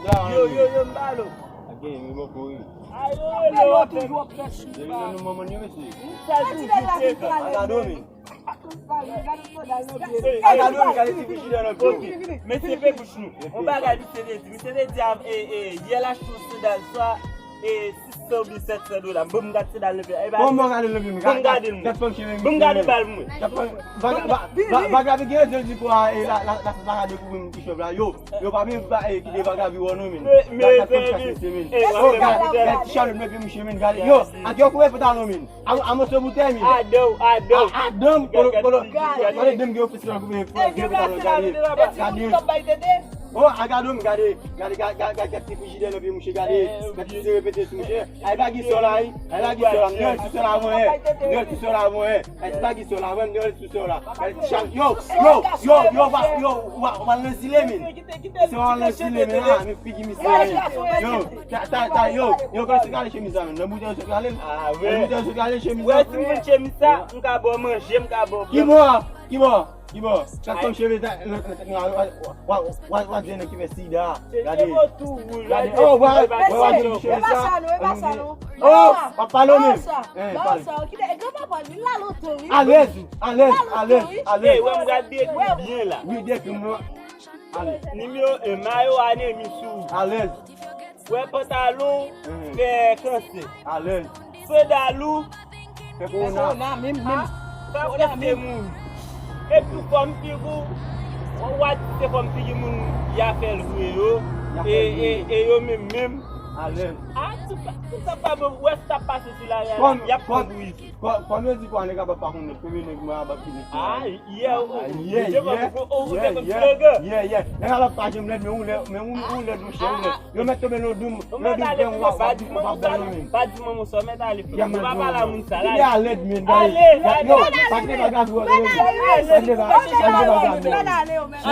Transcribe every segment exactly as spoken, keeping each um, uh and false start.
Yo, yo, yo, m balo. Ayo, yo, yo, toujou ap fè chita. Sa di la la. Gade w, men. Gade w, men, gade ti fijidè nan pye w. Mesye, pe bouch nou. On bagay misye te di. Misye te di, e, e, yè l achte yon sandal swa, e, sis san oubyen sèt san dola. Bon, m gade sandal nan pye. Bon, bon, gade nan pye m. Bon, gade l. Bon, gade bal mwen. Vagabon gen rezon di kwa, e, la, la, la, vagabon dekouvri m ti chòp la. Yo, yo pa menm pa, e, kite vagabon wè non, men. Gade, gade kòm chache se, men. Oh, gade, gade ti chalòt nan pye mouche, men. Gade, yo, ak yo koupe pantalon, men. A, a mòso boutèy, men. Adan, adan. Adan, kolo, kolo. Gade, gade, gade, gade. Oh, a gade, gade, gade, gade, gade, gade ti fijidè nan pye mouche, gade. Gade ti repete sou mouche. Ay, pa gen sò la, wi. Ay, pa gen sò la. M deyò sou sò la, mwen. M deyò sou sò la, mwen. Ay, ti pa gen sò la, mwen. M deyò sou sò la. Gade ti chalòt. Yo, yo, yo, yo, wa, yo, wa, wa nan zile, men. Se wa nan zile, men, a, men figi misye, men. Yo, ta, ta, ta, yo, yo, gade sou gade chemiz la, men. Nan boutèy sou gade. Ah, ouais. Nan boutèy sou gade chemiz la. Ouais, si m vin chemiz sa, m ka ba w manje, m ka ba w. Ki bò? Ki bò? Ki bò? Sa kòm cheve sa, nan, nan, nan, wa, wa, wa, wa, wa, di nèg ki fè sida. Gade. Gade. Oh, wa, wa, wa, di cheve sa. Oh, pa pale menm. Eh, pale. Alèz, alèz, alèz, alèz. Eh, wè m gade byen la. Wi, depi mwen. Ale. Nimewo en, mayo anemi sou ou. Alèz. Wè pantalon, fè kansè. Alèz. Sandal ou, fè kowona. Kowona, menm, menm. Sa fè se moun. Epi fòm figi w, w a di se fòm figi moun y a fè l vre yo. E, e, e yo menm, menm. Alèz. A, tout sa, tout sa pa bon. Wè sa k ap pase sou lari a, y ap pran pou isit. Kò, kòm yo di kwa nèg aba pa konn nèg, premye nèg mwen aba ki nèg mwen. Ah, yeah, oh, oh, yeah, yeah, yeah, yeah, yeah. Nèg aba pa janm lèd, men ou lèd, men ou, ou lèd, monchè, ou lèd. Yo mèt tonbe nan doum, nan doum, men ou ap, ap, ap, ap, men. Pa di manman sa, mèt ale. Ou pa pale a moun sa, la. Li a lèd, men, gade. Ale, ale. Yo, pa kite bagay yo, yo, yo. Pa kite bagay yo, yo, yo. Pa kite bagay yo, yo,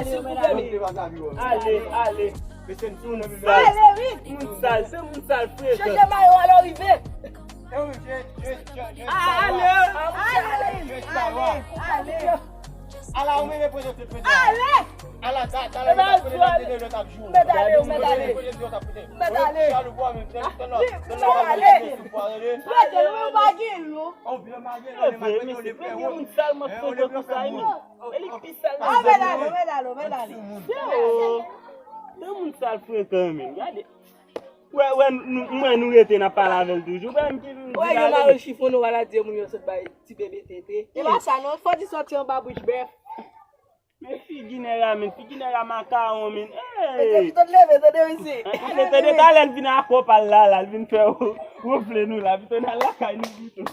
yo. Pa kite bagay yo, yo. Ale, ale. Mesye, n tou nan men. Ale, wi. Moun sal, se moun sal frekan. Chanje mayo a lè w rive. Ale. Ale, ale. Ala, ou menm prezante, prezante. Ale. Ala, ta, ta, la, prezante de lòt ap jou. Mèt ale, mèt ale. Prezante de lòt ap pete. Mèt ale. Chalou bwa menm, tèlman, tèlman ale. Prete, nou menm pa gen non. On vle pa gen non, men malgre nou le frè. Moun sal mwen frekan konsa, wi. E li pi sal nan zòn mwen. Mèt ale, mèt ale. Yo. Nan moun sal frekan, men. Gade. Wè, wè, nou, m wè nou rete n ap pale avè l toujou. Wè, m ki vin di. Wè, yo mare chifon nou, w a la di moun yo sot bay ti bebe tete. E pa sa non, fò di sòti anba bouch bèf. Men figi nèg la, men figi nèg la makawon, men. Hey! Mesye, pito leve, tande, mesye. Tande, tande, talè l vin akò pa l la, la, l vin fè wonfle nou la, pito n al lakay nou pito.